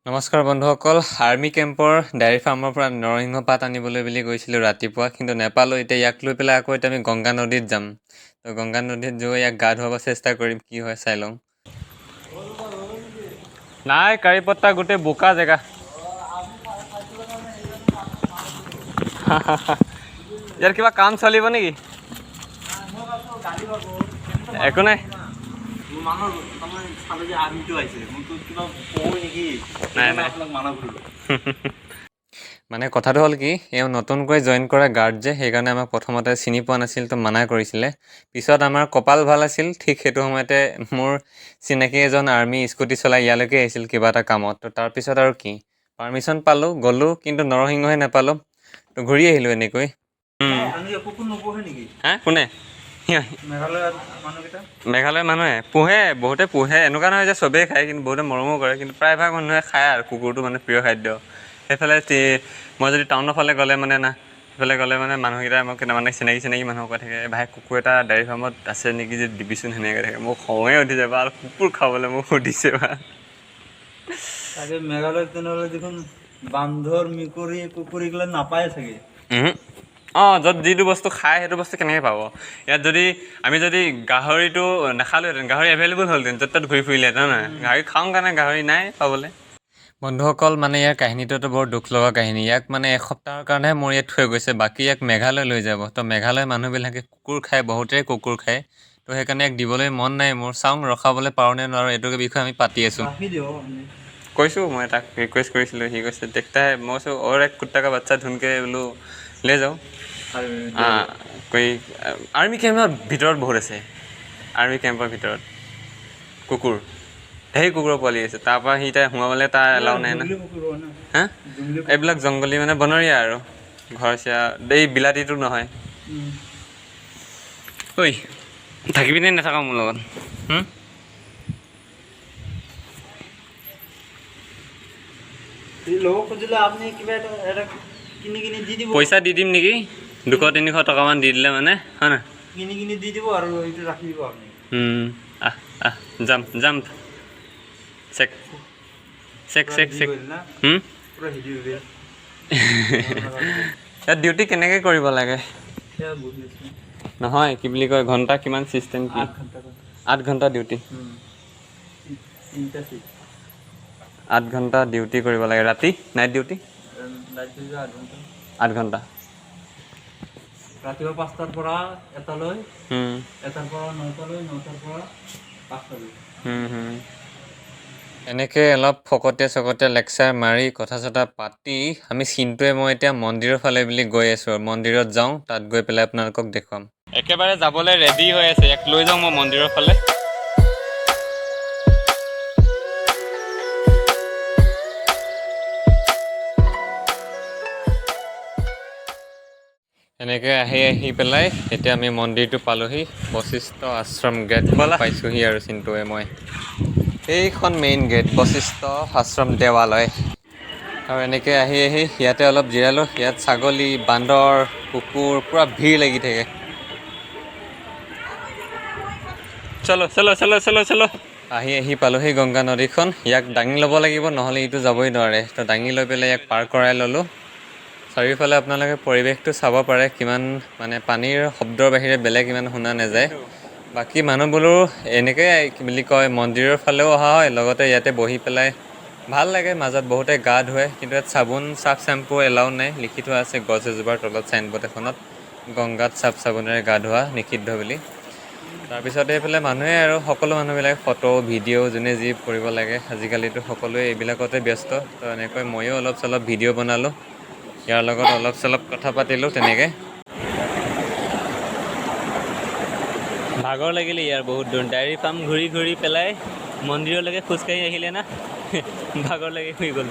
নমস্কাৰ বন্ধুসকল, আৰ্মি কেম্পৰ ডেইৰী ফাৰ্মৰ পৰা নৰসিংহ পাত আনিবলৈ বুলি গৈছিলোঁ ৰাতিপুৱা, কিন্তু নেপালোঁ। এতিয়া ইয়াক লৈ পেলাই আকৌ এতিয়া আমি গংগা নদীত যাম। তো গংগা নদীত গৈ ইয়াক গা ধুৱাব চেষ্টা কৰিম, কি হয় চাই লওঁ। নাই, কাৰি পত্তা গোটেই বোকা জেগা। ইয়াত কিবা কাম চলিব নেকি? একো নাই। নাই নাই। মানে কথাটো হ'ল কি, এওঁ নতুনকৈ জইন কৰা গাৰ্ড যে, সেইকাৰণে আমাক প্ৰথমতে চিনি পোৱা নাছিল, তো মানা কৰিছিলে। পিছত আমাৰ কপাল ভাল আছিল, ঠিক সেইটো সময়তে মোৰ চিনাকি এজন আৰ্মি স্কুটি চলাই ইয়ালৈকে আহিছিল কিবা এটা কামত। তো তাৰপিছত আৰু কি, পাৰ্মিশ্যন পালোঁ, গ'লোঁ, কিন্তু নৰসিংহহে নাপালোঁ, তো ঘূৰি আহিলোঁ এনেকৈ। হা, কোনে? মেঘালয়ৰ মানুহে পোহে, বহুতে পোহে। এনেকুৱা নহয় যে চবেই খায়, কিন্তু বহুতে মৰমো কৰে, কিন্তু প্ৰায়ভাগ মানুহে খায় আৰু কুকুৰটো মানে প্ৰিয় খাদ্য। সেইফালে মই যদি টাউনৰ ফালে গ'লে মানে না, সেইফালে গ'লে মানে মানুহকেইটাই মোক মানে চিনাকি চিনাকি মানুহ কৈ থাকে, ভাই কুকুৰ এটা ডেইৰী ফাৰ্মত আছে নেকি যে দিবিচোন, সেনেকৈ থাকে। মোক খঙে উঠি যায় বা আৰু কুকুৰ খাবলৈ মোক সুধিছে বা। তাকে মেঘালয়ত তেনেহ'লে দেখোন বান্দৰ, মেকুৰী, কুকুৰ এইগিলা নাপায় চাগে। অঁ, য'ত যিটো বস্তু খায় সেইটো বস্তু কেনেকৈ পাব? ইয়াত যদি আমি যদি গাহৰিটো নাখালোহেঁতেন, গাহৰি এভেইলেবল হ'লহেঁতেন, য'ত ত'ত ঘূৰি ফুৰিলেহেঁতেন, নহয়? গাহৰি খাওঁ কাৰণে গাহৰি নাই পাবলৈ। বন্ধুসকল, মানে ইয়াৰ কাহিনীটোতো বৰ দুখ লগা কাহিনী। ইয়াক মানে এসপ্তাহৰ কাৰণেহে মোৰ ইয়াত থৈ গৈছে, বাকী ইয়াক মেঘালয় লৈ যাব। তো মেঘালয় মানুহবিলাকে কুকুৰ খায়, বহুতেই কুকুৰ খায়, তো সেইকাৰণে ইয়াক দিবলৈ মন নাই মোৰ। চাওঁ ৰখাবলৈ পাৰোঁ নে নোৱাৰোঁ, এইটোকে বিষয়ে আমি পাতি আছোঁ। কৈছোঁ মই তাক ৰিকুৱেষ্ট কৰিছিলোঁ, সি কৈছে देखता है। মই কৈছোঁ और एक कुत्ता का बच्चा ढूंढ के বোলো ले जाओ। কৈ আৰ্মি কেম্পৰ ভিতৰত বহুত আছে, আৰ্মি কেম্পৰ ভিতৰত কুকুৰ ধেৰ কুকুৰৰ পোৱালি আছে। তাৰপৰা সি এতিয়া সোমাবলৈ তাৰ এলাও নাই না। হা, এইবিলাক জংঘলী মানে বনৰীয়া আৰু ঘৰচীয়া, এই বিলাতীটো নহয়। ঐ থাকিবি নে নাথাক মোৰ লগত? পইচা দি দিম নেকি, 200-300 টকামান দি দিলে মানে হয় নাই? কিনি কিনি দি দিব আৰু এইটো ৰাখি দিব আপুনি। আহ আহ, যাম যাম, চেক চেক চেক চেক। ইয়াত ডিউটি কেনেকৈ কৰিব লাগে? নহয়, কি বুলি কয়, ঘণ্টা কিমান চিষ্টেম কি? 8 ঘণ্টা ডিউটি। 8 ঘণ্টা ডিউটি কৰিব লাগে। ৰাতি নাইট ডিউটি 8 ঘণ্টা। ৰাতিপুৱা 5টাৰ পৰা 1টালৈ, 1টাৰ পৰা 9টালৈ, 9টাৰ পৰা 5টালৈ। এনেকৈ অলপ ফকতীয়া চকতীয়া লেকচাৰ মাৰি কথা চথা পাতি আমি চিনটোৱে মই এতিয়া মন্দিৰৰ ফালে বুলি গৈ আছোঁ। আৰু মন্দিৰত যাওঁ, তাত গৈ পেলাই আপোনালোকক দেখুৱাম। একেবাৰে যাবলৈ ৰেডি হৈ আছে, ইয়াক লৈ যাওঁ মই মন্দিৰৰ ফালে। এনেকৈ আহি আহি পেলাই এতিয়া আমি মন্দিৰটো পালোহি, বশিষ্ঠ আশ্ৰম গেট পাইছোঁহি। আৰু চিনটোৱে মই এইখন মেইন গেট, বশিষ্ঠ আশ্ৰম দেৱালয়। আৰু এনেকৈ আহি আহি ইয়াতে অলপ জিৰালোঁ। ইয়াত ছাগলী, বান্দৰ, কুকুৰ পূৰা ভিৰ লাগি থাকে। চলো চলো চলো চলো চলো। আহি আহি পালোহি গংগা নদীখন। ইয়াক দাঙি ল'ব লাগিব, নহ'লে ইটো যাবই নোৱাৰে। তো দাঙি লৈ পেলাই ইয়াক পাৰ কৰাই ল'লোঁ। চাৰিওফালে আপোনালোকে পৰিৱেশটো চাব পাৰে, কিমান মানে পানীৰ শব্দৰ বাহিৰে বেলেগ ইমান শুনা নাযায়। বাকী মানুহবোৰো এনেকৈ কি বুলি কয়, মন্দিৰৰ ফালেও অহা হয়, লগতে ইয়াতে বহি পেলাই ভাল লাগে। মাজত বহুতে গা ধুৱে, কিন্তু ইয়াত চাবোন চাফ চেম্পু এলাও নাই, লিখি থোৱা আছে গছ এজোপাৰ তলত চাইনবোৰ্ড এখনত, গংগাত চাফ চাবোনেৰে গা ধোৱা নিষিদ্ধ বুলি। তাৰপিছতে এইফালে মানুহে আৰু সকলো মানুহবিলাকে ফটো ভিডিঅ' যোনে যি কৰিব লাগে, আজিকালিতো সকলোৱে এইবিলাকতে ব্যস্ত। তো এনেকৈ ময়ো অলপ চলপ ভিডিঅ' বনালোঁ, ইয়াৰ লগত অলপ চলপ কথা পাতিলোঁ তেনেকৈ। ভাগৰ লাগিলে ইয়াৰ বহুত দূৰ ডায়েৰী ফাৰ্ম ঘূৰি ঘূৰি পেলাই মন্দিৰলৈকে খোজকাঢ়ি আহিলে না, ভাগৰ লাগি শুই গ'ল।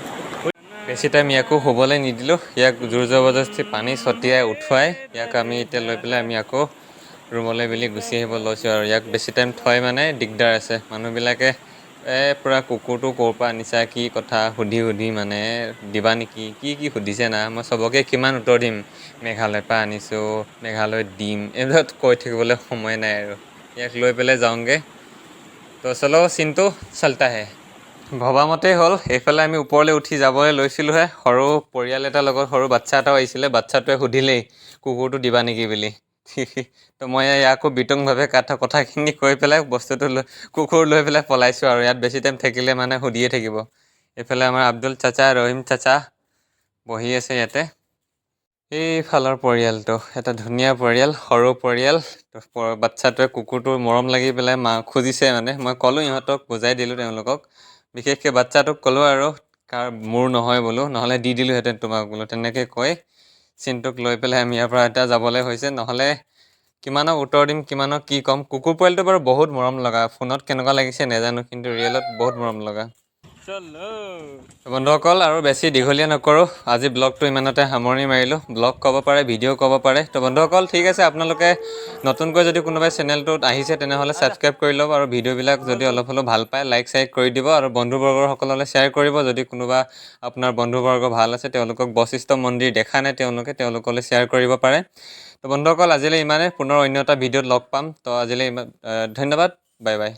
বেছি টাইম ইয়াকো শুবলৈ নিদিলোঁ, ইয়াক জোৰ জবৰদস্তি পানী ছটিয়াই উঠুৱাই ইয়াক আমি এতিয়া লৈ পেলাই আমি আকৌ ৰুমলৈ বুলি গুচি আহিব লৈছোঁ। আৰু ইয়াক বেছি টাইম থৈ মানে দিগদাৰ আছে, মানুহবিলাকে পূৰা কুকুৰটো ক'ৰ পৰা আনিছা কি কথা সুধি সুধি মানে দিবা নেকি কি কি সুধিছে না। মই চবকে কিমান উত্তৰ দিম, মেঘালয়ৰ পৰা আনিছোঁ, মেঘালয়ত দিম, এইবিলাক কৈ থাকিবলৈ সময় নাই আৰু। ইয়াক লৈ পেলাই যাওঁগৈ। তো চলো চিনটো চলতা হে। ভবামতেই হ'ল। এইফালে আমি ওপৰলৈ উঠি যাবলৈ লৈছিলোঁহে, সৰু পৰিয়াল এটাৰ লগত সৰু বাচ্ছা এটাও আহিছিলে। বাচ্ছাটোৱে সুধিলেই, কুকুৰটো দিবা নেকি বুলি। তো মই ইয়াকো বিতংভাৱে কথাখিনি কৈ পেলাই বস্তুটো লৈ, কুকুৰ লৈ পেলাই পলাইছোঁ আৰু ইয়াত বেছি টাইম থাকিলে মানে সুধিয়ে থাকিব। এইফালে আমাৰ আব্দুল চাচা, ৰহিম চাচা বহি আছে ইয়াতে। এইফালৰ পৰিয়ালটো এটা ধুনীয়া পৰিয়াল, সৰু পৰিয়াল। তো বাচ্ছাটোৱে কুকুৰটো মৰম লাগি পেলাই মা খুজিছে। মানে মই ক'লোঁ ইহঁতক, বুজাই দিলোঁ তেওঁলোকক, বিশেষকৈ বাচ্ছাটোক ক'লোঁ আৰু কাৰ মোৰ নহয় বোলো, নহ'লে দি দিলোঁহেঁতেন তোমাক বোলো। তেনেকৈ কৈ চিনটোক লৈ পেলাই আমি ইয়াৰ পৰা এতিয়া যাবলৈ হৈছে। নহ'লে কিমানক উত্তৰ দিম, কিমানক কি ক'ম? কুকুৰ পোৱালিটো বাৰু বহুত মৰম লগা। ফোনত কেনেকুৱা লাগিছে নেজানো, কিন্তু ৰিয়েলত বহুত মৰম লগা। বন্ধুসকল, আৰু বেছি দীঘলীয়া নকৰোঁ, আজি ব্লগটো ইমানতে সামৰণি মাৰিলোঁ। ব্লগ ক'ব পাৰে, ভিডিঅ' ক'ব পাৰে। তো বন্ধুসকল, ঠিক আছে, আপোনালোকে নতুনকৈ যদি কোনোবাই চেনেলটোত আহিছে, তেনেহ'লে ছাবস্ক্ৰাইব কৰি ল'ব আৰু ভিডিঅ'বিলাক যদি অলপ হ'লেও ভাল পায়, লাইক চাইক কৰি দিব আৰু বন্ধুবৰ্গসকললৈ শ্বেয়াৰ কৰিব। যদি কোনোবা আপোনাৰ বন্ধুবৰ্গ ভাল আছে, তেওঁলোকক বশিষ্ঠ মন্দিৰ দেখা নাই তেওঁলোকে, তেওঁলোকলৈ শ্বেয়াৰ কৰিব পাৰে। তো বন্ধুসকল, আজিলৈ ইমানে। পুনৰ অন্য এটা ভিডিঅ'ত লগ পাম। তো আজিলৈ ইমান, ধন্যবাদ, বাই বাই।